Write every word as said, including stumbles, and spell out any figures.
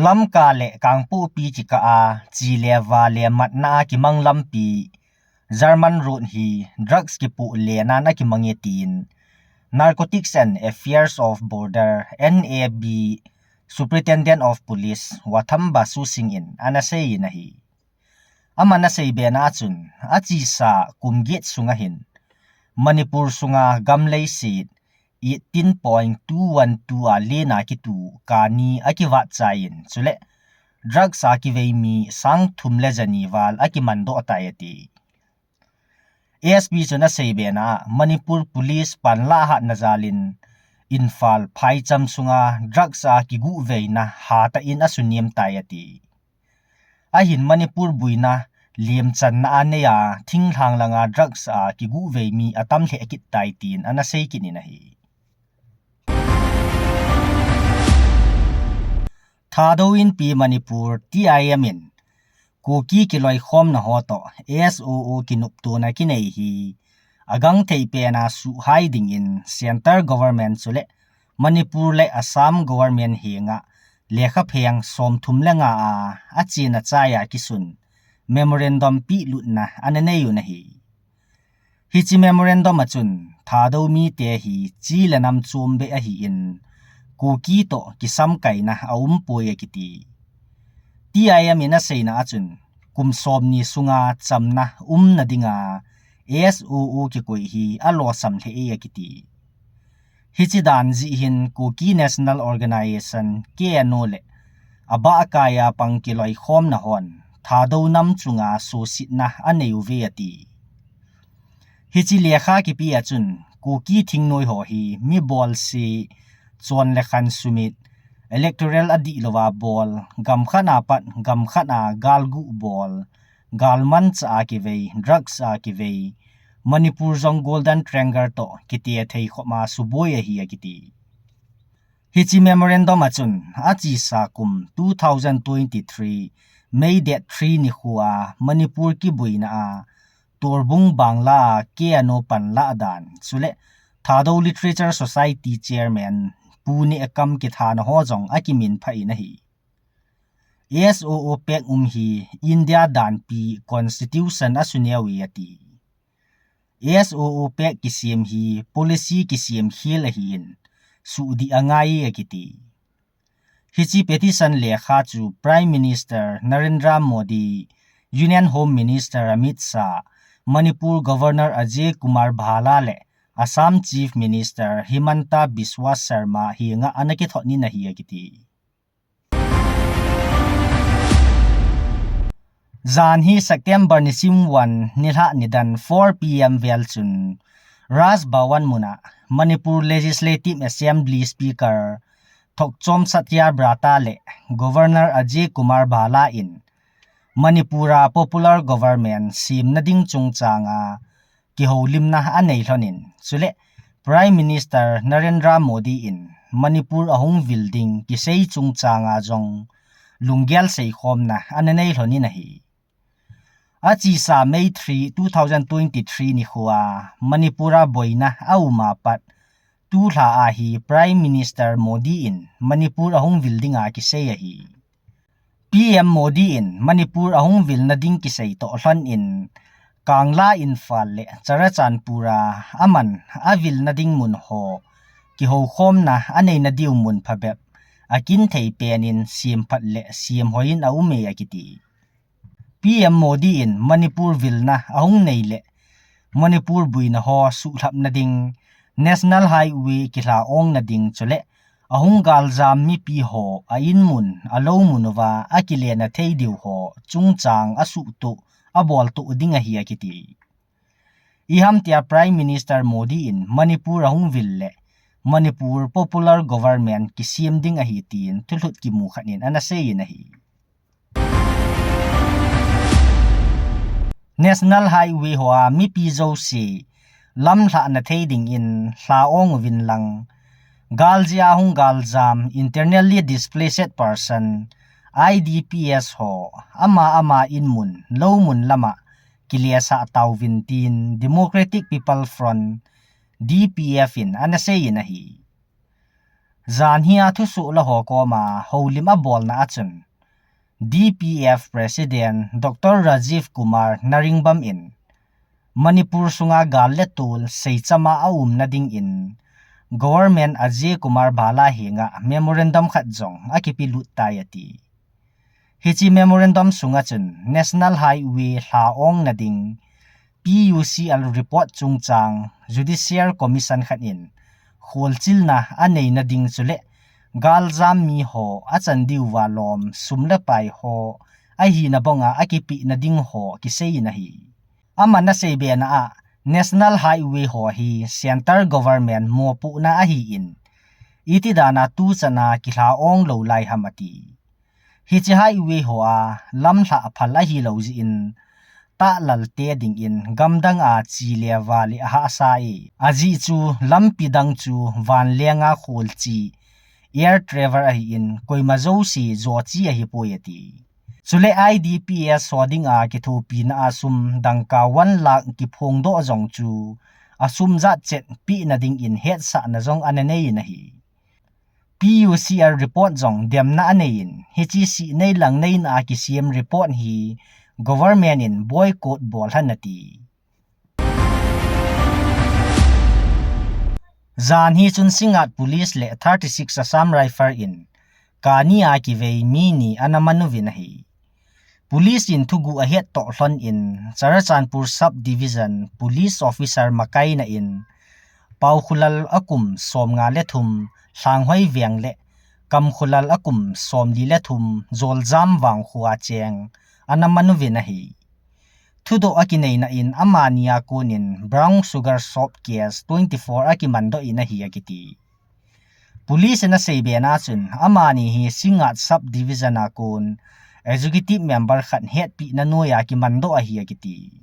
Lamka le Kangpokpi kikah a, chi le va le matna a kimang lampi, German Road hi drugs kipoh le nan a kimang e tin, Narcotics and Affairs of Border, N A B, Superintendent of Police, Watham Basu Singh in ana sei in ahi. Aman asei bena achun, achesa kum get sunga hin, Manipur sunga gam leiset eighteen point two one two a lena kitu kani akivat chai in, chule drugs a kivei mi sang thum le jani val akiman doh tai ati. A S P chun asei bena a, Manipur Police panla hatna jalin, Imphal phaicham sunga drugs a kiguhveina hatah in asuniam tai ati. Ahin Manipur buina liemchanna a nei a, thinglhang langa drugs a kiguhvei mi atam lheh kit tai tin ana sei kit in ahi. Thadou Inpi Manipur, T I M in Kuki kiloikhomna ho toh S O O kinoptona kinei hi agangthei pena suhhai dingin Centre Government chule Manipur le Assam Government henga lekhapheng somthum le nga a, achena chai a kisun memorandum pihlutna ana nei u ahi. Hiche memorandum achun, Thadou mite hi chi le nam chom beh ahin, Kuki toh kisamkaina aumpoi akiti. T I M in aseina achun, kum somni sunga chamna umna dinga S O O kikoi hi alosam lheh e akiti. Hiche dan jeh hin Kuki National Organization, K N O le abahkai a pang kiloikhomna hon Thadou nam chunga suhsetna anei uve ati. Hiche lekha kipe achun Kuki thingnoi ho hi mi bolse, chon le khan sumit, electoral adihlouva bol, gamkhat a pat gamkhat a galguh bol, galmanchah a kivei, drugs a kivei, Manipur jong Golden Triangle toh kite thei khoma suboi ahi akiti. Hiche memorandum achun, achesa kum two thousand twenty-three May date three nikhoa Manipur kiboina a, Torbung Bangla a K N O panlah dan, chule Thadou Literature Society Chairman Pu Nehkam kithana ho jong akiminphah in ahi. S O O Pact um hi India danpi Constitution asuneu e ati. S O O Pact kisem hi policy kisem khel ahin, suhdih angai e akiti. Hiche petition lekha chu Prime Minister Narendra Modi, Union Home Minister Amit Shah, Manipur Governor Ajay Kumar Bhalla le Assam Chief Minister Himanta Biswa Sarma henga ana kithot in ahi akiti. Jan hi September nisim one, nilhah nidan four P M vel chun Raj Bhavan muna Manipur Legislative Assembly Speaker Thokchom Satyabrata le Governor Ajay Kumar Bhalla in Manipur a popular government semna ding chungchanga kihoulimna anei lhonin, chule Prime Minister Narendra Modi in Manipur ahung vil ding kisei chungchanga jong lunggel seikhomna ana nei lhonin ahi. Achesa May three, two thousand twenty-three nikhoa Manipur a boina aum a pat, tulha a hi Prime Minister Modi in Manipur ahung vil dinga kisei ahi. P M Modi in Manipur ahung vilna ding kisei toh lhonin, Kangla, Imphal le Churachandpur a aman avilna ding mun ho kihoukhomna aneina diu mun phabep akinthei penin semphat le semhoiyin aum e akiti. P M Modi in Manipur vilna ahung nei le Manipur buina ho suhlhapna ding, National Highway kilha ongna ding chule ahung galjam mipi ho a inmun, a lou mun uva akilena thei diu ho chungchang asuhtoh, aboltoh ding ahi akiti. Iham tia Prime Minister Modi in Manipur ahung vil le Manipur popular government kisem ding ahi tin thulhut kimu khat in ana sei in ahi. National Highway hoa mipi jouse lamlhahna thei dingin lha ong uvin lang, galjia hung galjam, internally displaced person, I D Ps ho ama ama inmun, lou mun lama kilesah tauvin tin Democratic People Front, D P F in ana sei in ahi. Janhi a thusoh la ho koma houlim abolna achun, D P F President Doctor Rajiv Kumar Naringbam in Manipur sunga gal le tol seichama aumna dingin Government Ajay Kumar Bhalla henga memorandum khat jong akipelut tai ati. Hiche memorandum sunga chun National Highway lha-ongna ding P U C L report chungchang Judicial Commission khat in kholchilna aneina ding chule galjam mi ho achan diuva lom sum le pai ho ahina bonga akipehna ding ho kiseiyin ahi. Aman aseibena a National Highway ho hi Central Government mopohna ahin, itidana tuchana kilha-ong lou lai ham ati. Hiche highway hoa lamlhah phal ahilou jeh in, tahlalte dingin gamdanga chi le vale ahahsa e. Ajeh chu lampi dang chu vanlenga kholche, air travel ahin, koima jouse joche ahipoi ati. Chule I D P S ho dinga kithopina a sum dangka one lakh kiphongdoh jong chu asum jat chet pehna dingin hetsahna jong ananeiyin ahi. P U C L report jong demna aneiyin, hiche sihnei langneina a kisem report hi government in boycott bol hen ati. Janhi chun Singngat Police le thirty-six Assam Rifle in kani a kivei mi ni ana manuvin ahi. Police in thuguh ahettoh lhonin Churachandpur Sub Division Police Officer makaina in Paokholal akum somnga le thum, Lhanghoi Veng le Kamkholal akum somli le thum, Joljam Vang khoa cheng ana manuvin ahi. Thudoh akineina in amani a konin brown sugar soap case twenty-four akimandoh in ahi akiti. Police in aseibena chun amani hi Singngat Sub Division a kon Executive Member khat hetpehna noiya kimandoh ahi akiti.